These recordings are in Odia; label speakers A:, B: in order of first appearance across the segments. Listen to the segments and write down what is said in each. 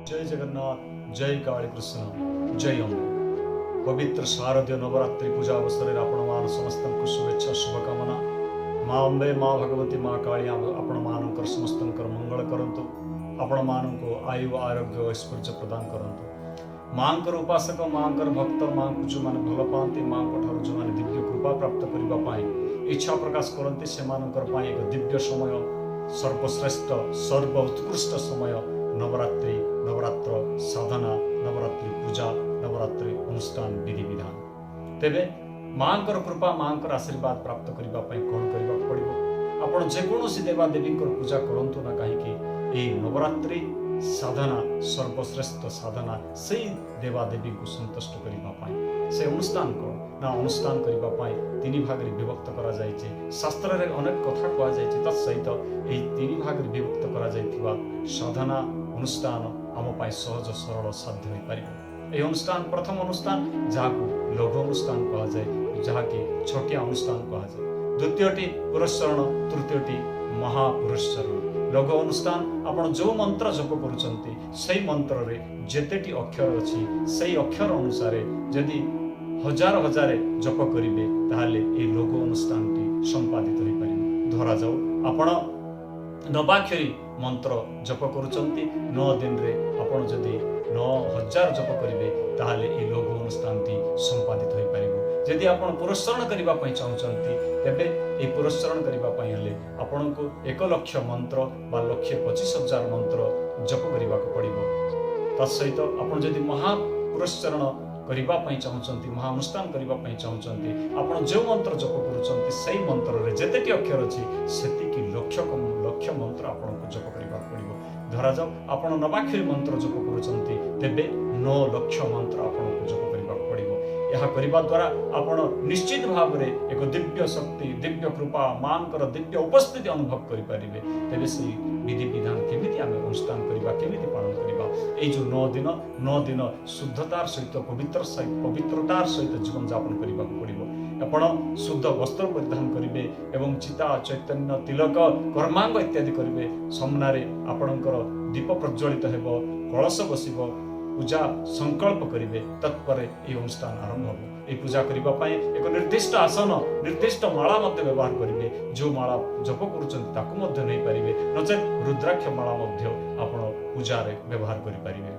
A: ଜୟ ଜଗନ୍ନାଥ, ଜୟ କାଳୀ କୃଷ୍ଣ, ଜୟ ଅମ୍ବେ। ପବିତ୍ର ଶାରଦୀୟ ନବରାତ୍ରି ପୂଜା ଅବସରରେ ଆପଣମାନ ସମସ୍ତଙ୍କୁ ଶୁଭେଚ୍ଛା, ଶୁଭକାମନା। ମା ଅମ୍ବେ, ମା ଭଗବତୀ, ମା କାଳୀ ଆପଣମାନଙ୍କର ସମସ୍ତଙ୍କର ମଙ୍ଗଳ କରନ୍ତୁ, ଆପଣମାନଙ୍କୁ ଆୟୁ, ଆରୋଗ୍ୟ, ଐଶ୍ୱର୍ଯ୍ୟ ପ୍ରଦାନ କରନ୍ତୁ। ମାଙ୍କର ଉପାସକ, ମାଙ୍କର ଭକ୍ତ, ମାଙ୍କୁ ଯେଉଁମାନେ ଭଲ ପାଆନ୍ତି, ମାଙ୍କ ଠାରୁ ଯେଉଁମାନେ ଦିବ୍ୟ କୃପା ପ୍ରାପ୍ତ କରିବା ପାଇଁ ଇଚ୍ଛା ପ୍ରକାଶ କରନ୍ତି, ସେମାନଙ୍କର ପାଇଁ ଏକ ଦିବ୍ୟ ସମୟ, ସର୍ବଶ୍ରେଷ୍ଠ, ସର୍ବ ଉତ୍କୃଷ୍ଟ ସମୟ ନବରାତ୍ରି, ନବରାତ୍ର ସାଧନା, ନବରାତ୍ରି ପୂଜା, ନବରାତ୍ରି ଅନୁଷ୍ଠାନ ବିଧିବିଧାନ। ତେବେ ମାଙ୍କର କୃପା, ମାଙ୍କର ଆଶୀର୍ବାଦ ପ୍ରାପ୍ତ କରିବା ପାଇଁ କ'ଣ କରିବାକୁ ପଡ଼ିବ? ଆପଣ ଯେକୌଣସି ଦେବାଦେବୀଙ୍କର ପୂଜା କରନ୍ତୁ ନା କାହିଁକି, ଏହି ନବରାତ୍ରି ସାଧନା ସର୍ବଶ୍ରେଷ୍ଠ ସାଧନା ସେଇ ଦେବାଦେବୀଙ୍କୁ ସନ୍ତୁଷ୍ଟ କରିବା ପାଇଁ। ସେ ଅନୁଷ୍ଠାନ କ'ଣ ନା, ଅନୁଷ୍ଠାନ କରିବା ପାଇଁ ତିନି ଭାଗରେ ବିଭକ୍ତ କରାଯାଇଛି। ଶାସ୍ତ୍ରରେ ଅନେକ କଥା କୁହାଯାଇଛି, ତତ୍ ସହିତ ଏହି ତିନି ଭାଗରେ ବିଭକ୍ତ କରାଯାଇଥିବା ସାଧନା ଅନୁଷ୍ଠାନ ଆମ ପାଇଁ ସହଜ, ସରଳ, ସାଧ୍ୟ ହୋଇପାରିବ। ଏହି ଅନୁଷ୍ଠାନ, ପ୍ରଥମ ଅନୁଷ୍ଠାନ ଯାହାକୁ ଲଘୁ ଅନୁଷ୍ଠାନ କୁହାଯାଏ, ଯାହାକି ଛୋଟିଆ ଅନୁଷ୍ଠାନ କୁହାଯାଏ। ଦ୍ୱିତୀୟଟି ପୁରସ୍ଚରଣ, ତୃତୀୟଟି ମହାପୁରସ୍ଚରଣ। ଲଘୁ ଅନୁଷ୍ଠାନ, ଆପଣ ଯେଉଁ ମନ୍ତ୍ର ଜପ କରୁଛନ୍ତି, ସେଇ ମନ୍ତ୍ରରେ ଯେତେଟି ଅକ୍ଷର ଅଛି, ସେଇ ଅକ୍ଷର ଅନୁସାରେ ଯଦି ହଜାର ହଜାରେ ଜପ କରିବେ, ତାହେଲେ ଏହି ଲଘୁ ଅନୁଷ୍ଠାନଟି ସମ୍ପାଦିତ ହୋଇପାରିବ। ଧରାଯାଉ ଆପଣ ନବାକ୍ଷରୀ ମନ୍ତ୍ର ଜପ କରୁଛନ୍ତି, 9 ଦିନରେ ଆପଣ ଯଦି 9000 ଜପ କରିବେ, ତାହେଲେ ଏହି ଲଘୁ ଅନୁଷ୍ଠାନଟି ସମ୍ପାଦିତ ହୋଇପାରିବ। ଯଦି ଆପଣ ପୁରସ୍ଚରଣ କରିବା ପାଇଁ ଚାହୁଁଛନ୍ତି, ତେବେ ଏହି ପୁରସ୍ଚରଣ କରିବା ପାଇଁ ହେଲେ ଆପଣଙ୍କୁ 1 ଲକ୍ଷ ମନ୍ତ୍ର ବା 1,25,000 ମନ୍ତ୍ର ଜପ କରିବାକୁ ପଡ଼ିବ। ତା ସହିତ ଆପଣ ଯଦି ମହା ପୁରସ୍ଚରଣ କରିବା ପାଇଁ ଚାହୁଁଛନ୍ତି, ମହା ଅନୁଷ୍ଠାନ କରିବା ପାଇଁ ଚାହୁଁଛନ୍ତି, ଆପଣ ଯେଉଁ ମନ୍ତ୍ର ଜପ କରୁଛନ୍ତି, ସେଇ ମନ୍ତ୍ରରେ ଯେତେଟି ଅକ୍ଷର ଅଛି, ସେତିକି ଲକ୍ଷ ଲକ୍ଷ ମନ୍ତ୍ର ଆପଣଙ୍କୁ ଜପ କରିବାକୁ ପଡ଼ିବ। ଧରାଯାଉ ଆପଣ ନବାକ୍ଷରୀ ମନ୍ତ୍ର ଜପ କରୁଛନ୍ତି, ତେବେ 9 ଲକ୍ଷ ମନ୍ତ୍ର ଆପଣଙ୍କୁ ଜପ କରିବାକୁ ପଡ଼ିବ। ଏହା କରିବା ଦ୍ୱାରା ଆପଣ ନିଶ୍ଚିତ ଭାବରେ ଏକ ଦିବ୍ୟ ଶକ୍ତି, ଦିବ୍ୟ କୃପା, ମାଙ୍କର ଦିବ୍ୟ ଉପସ୍ଥିତି ଅନୁଭବ କରିପାରିବେ। ତେବେ ସେଇ ବିଧି ବିଧାନ କେମିତି ଆମେ ଅନୁଷ୍ଠାନ କରିବା, କେମିତି ପାଳନ କରିବା? ଏଇ ଯେଉଁ 9 ଦିନ, 9 ଦିନ ଶୁଦ୍ଧତାର ସହିତ, ପବିତ୍ରତାର ସହିତ ଜୀବନଯାପନ କରିବାକୁ ପଡ଼ିବ। ଆପଣ ଶୁଦ୍ଧ ବସ୍ତ୍ର ପରିଧାନ କରିବେ ଏବଂ ଚିତା, ଚୈତନ୍ୟ, ତିଲକ, କର୍ମାଙ୍ଗ ଇତ୍ୟାଦି କରିବେ। ସାମ୍ନାରେ ଆପଣଙ୍କର ଦୀପ ପ୍ରଜ୍ୱଳିତ ହେବ, କଳସ ବସିବ, ପୂଜା ସଂକଳ୍ପ କରିବେ, ତତ୍ପରେ ଏହି ଅନୁଷ୍ଠାନ ଆରମ୍ଭ ହେବ। ଏହି ପୂଜା କରିବା ପାଇଁ ଏକ ନିର୍ଦ୍ଦିଷ୍ଟ ଆସନ, ନିର୍ଦ୍ଦିଷ୍ଟ ମାଳା ମଧ୍ୟ ବ୍ୟବହାର କରିବେ। ଯେଉଁ ମାଳା ଜପ କରୁଛନ୍ତି, ତାକୁ ମଧ୍ୟ ନେଇପାରିବେ, ନଚେତ୍ ରୁଦ୍ରାକ୍ଷ ମାଳା ମଧ୍ୟ ଆପଣ ପୂଜାରେ ବ୍ୟବହାର କରିପାରିବେ।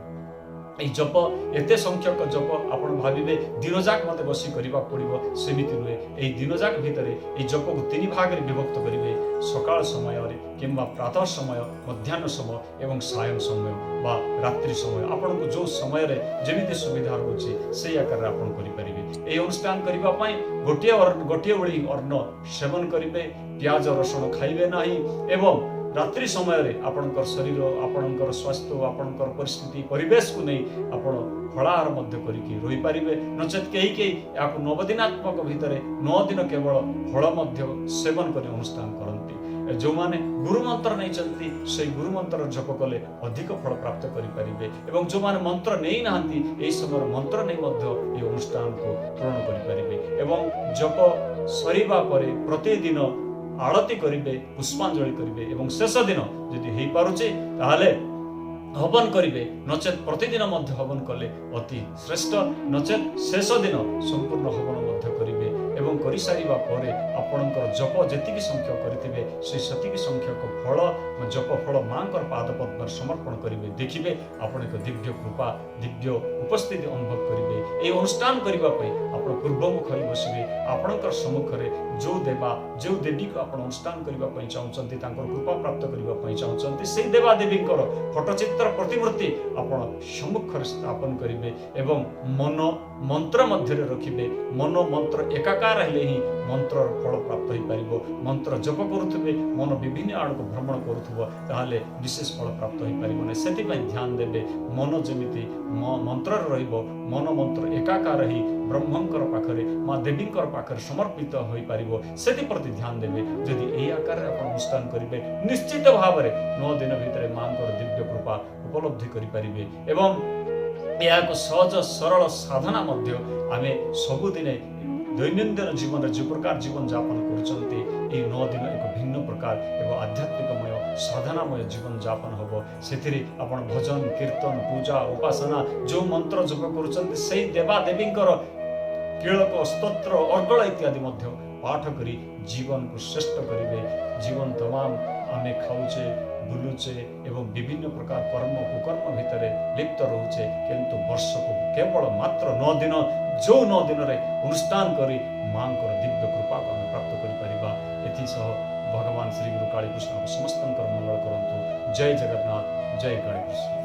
A: ଏହି ଜପ, ଏତେ ସଂଖ୍ୟକ ଜପ, ଆପଣ ଭାବିବେ ଦିନଯାକ ମୋତେ ବସି କରିବାକୁ ପଡ଼ିବ, ସେମିତି ନୁହେଁ। ଏହି ଦିନଯାକ ଭିତରେ ଏହି ଜପକୁ ତିନି ଭାଗରେ ବିଭକ୍ତ କରିବେ। ସକାଳ ସମୟରେ କିମ୍ବା ପ୍ରାତଃ ସମୟ, ମଧ୍ୟାହ୍ନ ସମୟ ଏବଂ ସାୟଂ ସମୟ ବା ରାତ୍ରି ସମୟ। ଆପଣଙ୍କୁ ଯେଉଁ ସମୟରେ ଯେମିତି ସୁବିଧା ରହୁଛି, ସେଇ ଆକାରରେ ଆପଣ କରିପାରିବେ। ଏହି ଅନୁଷ୍ଠାନ କରିବା ପାଇଁ ଗୋଟିଏ ଓଳି ଅନ୍ନ ସେବନ କରିବେ, ପିଆଜ ରସୁଣ ଖାଇବେ ନାହିଁ ଏବଂ ରାତ୍ରି ସମୟରେ ଆପଣଙ୍କର ଶରୀର, ଆପଣଙ୍କର ସ୍ୱାସ୍ଥ୍ୟ, ଆପଣଙ୍କର ପରିସ୍ଥିତି, ପରିବେଶକୁ ନେଇ ଆପଣ ଫଳାହାର ମଧ୍ୟ କରିକି ରହିପାରିବେ। ନଚେତ୍ କେହି କେହି ଏହାକୁ ନବଦିନାତ୍ମକ ଭିତରେ 9 ଦିନ କେବଳ ଫଳ ମଧ୍ୟ ସେବନ କରି ଅନୁଷ୍ଠାନ କରନ୍ତି। ଯେଉଁମାନେ ଗୁରୁମନ୍ତ୍ର ନେଇଛନ୍ତି, ସେଇ ଗୁରୁମନ୍ତ୍ର ଜପ କଲେ ଅଧିକ ଫଳ ପ୍ରାପ୍ତ କରିପାରିବେ ଏବଂ ଯେଉଁମାନେ ମନ୍ତ୍ର ନେଇନାହାନ୍ତି, ଏହି ସମୟରେ ମନ୍ତ୍ର ନେଇ ମଧ୍ୟ ଏହି ଅନୁଷ୍ଠାନକୁ ପୂରଣ କରିପାରିବେ। ଏବଂ ଜପ ସରିବା ପରେ ପ୍ରତିଦିନ ଆଳତି କରିବେ, ପୁଷ୍ପାଞ୍ଜଳି କରିବେ ଏବଂ ଶେଷ ଦିନ ଯଦି ହେଇପାରୁଛି, ତାହେଲେ ହବନ କରିବେ। ନଚେତ୍ ପ୍ରତିଦିନ ମଧ୍ୟ ହବନ କଲେ ଅତି ଶ୍ରେଷ୍ଠ, ନଚେତ୍ ଶେଷ ଦିନ ସମ୍ପୂର୍ଣ୍ଣ ହବନ ମଧ୍ୟ କରିବେ। ଏବଂ କରିସାରିବା ପରେ ଆପଣଙ୍କର ଜପ ଯେତିକି ସଂଖ୍ୟକ କରିଥିବେ, ସେ ସେତିକି ସଂଖ୍ୟକ ଫଳ, ଜପ ଫଳ ମାଙ୍କର ପାଦ ପଦ୍ମରେ ସମର୍ପଣ କରିବେ। ଦେଖିବେ ଆପଣ ଏକ ଦିବ୍ୟ କୃପା, ଦିବ୍ୟ ଉପସ୍ଥିତି ଅନୁଭବ କରିବେ। ଏହି ଅନୁଷ୍ଠାନ କରିବା ପାଇଁ ଆପଣ ପୂର୍ବମୁଖ ହୋଇ ବସିବେ। ଆପଣଙ୍କର ସମ୍ମୁଖରେ ଯେଉଁ ଦେବା, ଯେଉଁ ଦେବୀକୁ ଆପଣ ଅନୁଷ୍ଠାନ କରିବା ପାଇଁ ଚାହୁଁଛନ୍ତି, ତାଙ୍କର କୃପା ପ୍ରାପ୍ତ କରିବା ପାଇଁ ଚାହୁଁଛନ୍ତି, ସେଇ ଦେବାଦେବୀଙ୍କର ଫଟୋଚିତ୍ର, ପ୍ରତିମୂର୍ତ୍ତି ଆପଣ ସମ୍ମୁଖରେ ସ୍ଥାପନ କରିବେ ଏବଂ ମନ ମନ୍ତ୍ର ମଧ୍ୟରେ ରଖିବେ। ମନ ମନ୍ତ୍ର ଏକାକାର ହେଲେ ହିଁ ମନ୍ତ୍ରର ଫଳ ପ୍ରାପ୍ତ ହୋଇପାରିବ। ମନ୍ତ୍ର ଜପ କରୁଥିବେ, ମନ ବିଭିନ୍ନ ଆଡ଼କୁ ଭ୍ରମଣ କରୁଥିବ, ତାହେଲେ ବିଶେଷ ଫଳ ପ୍ରାପ୍ତ ହୋଇପାରିବ ନାହିଁ। ସେଥିପାଇଁ ଧ୍ୟାନ ଦେବେ, ମନ ଯେମିତି ମନ୍ତ୍ରରେ ରହିବ, ମନ ମନ୍ତ୍ର ଏକାକାର ହେଇ ବ୍ରହ୍ମଙ୍କର ପାଖରେ, ମା ଦେବୀଙ୍କର ପାଖରେ ସମର୍ପିତ ହୋଇପାରିବ, ସେଥିପ୍ରତି ଧ୍ୟାନ ଦେବେ। ଯଦି ଏହି ଆକାରରେ ଆପଣ ଅନୁଷ୍ଠାନ କରିବେ, ନିଶ୍ଚିତ ଭାବରେ 9 ଦିନ ଭିତରେ ମାଙ୍କର ଦିବ୍ୟ କୃପା ଉପଲବ୍ଧି କରିପାରିବେ। ଏବଂ ଏହାକୁ ସହଜ ସରଳ ସାଧନା ମଧ୍ୟ ଆମେ ସବୁଦିନେ ଦୈନନ୍ଦିନ ଜୀବନରେ ଯେଉଁ ପ୍ରକାର ଜୀବନ ଯାପନ କରୁଛନ୍ତି, ଏହି 9 ଦିନ ଏକ ଭିନ୍ନ ପ୍ରକାର। ପ୍ରକାର ଏକ ଆଧ୍ୟାତ୍ମିକମୟ ସାଧନାମୟ ଜୀବନଯାପନ ହେବ। ସେଥିରେ ଆପଣ ଭଜନ, କୀର୍ତ୍ତନ, ପୂଜା, ଉପାସନା, ଯେଉଁ ମନ୍ତ୍ର ଜପ କରୁଛନ୍ତି, ସେଇ ଦେବାଦେବୀଙ୍କର କୀଳକ, ସ୍ତୋତ୍ର, ଅର୍ଗଳ ଇତ୍ୟାଦି ମଧ୍ୟ ପାଠ କରି ଜୀବନକୁ ଶ୍ରେଷ୍ଠ କରିବେ। ଜୀବନ ତମାମ ଆମେ ଖାଉଛେ, ବୁଲୁଛେ ଏବଂ ବିଭିନ୍ନ ପ୍ରକାର କର୍ମ କୁକର୍ମ ଭିତରେ ଲିପ୍ତ ରହୁଛେ, କିନ୍ତୁ ବର୍ଷକୁ କେବଳ ମାତ୍ର 9 ଦିନ, ଯେଉଁ 9 ଦିନରେ ଅନୁଷ୍ଠାନ କରି ମାଙ୍କର ଦିବ୍ୟ କୃପାକୁ ଆମେ ପ୍ରାପ୍ତ କରିପାରିବା। ଏଥିସହ ଭଗବାନ ଶ୍ରୀ ଗୁରୁ କାଳୀକୃଷ୍ଣ ସମସ୍ତଙ୍କର ମଙ୍ଗଳ କରନ୍ତୁ। ଜୟ ଜଗନ୍ନାଥ, ଜୟ କାଳୀକୃଷ୍ଣ।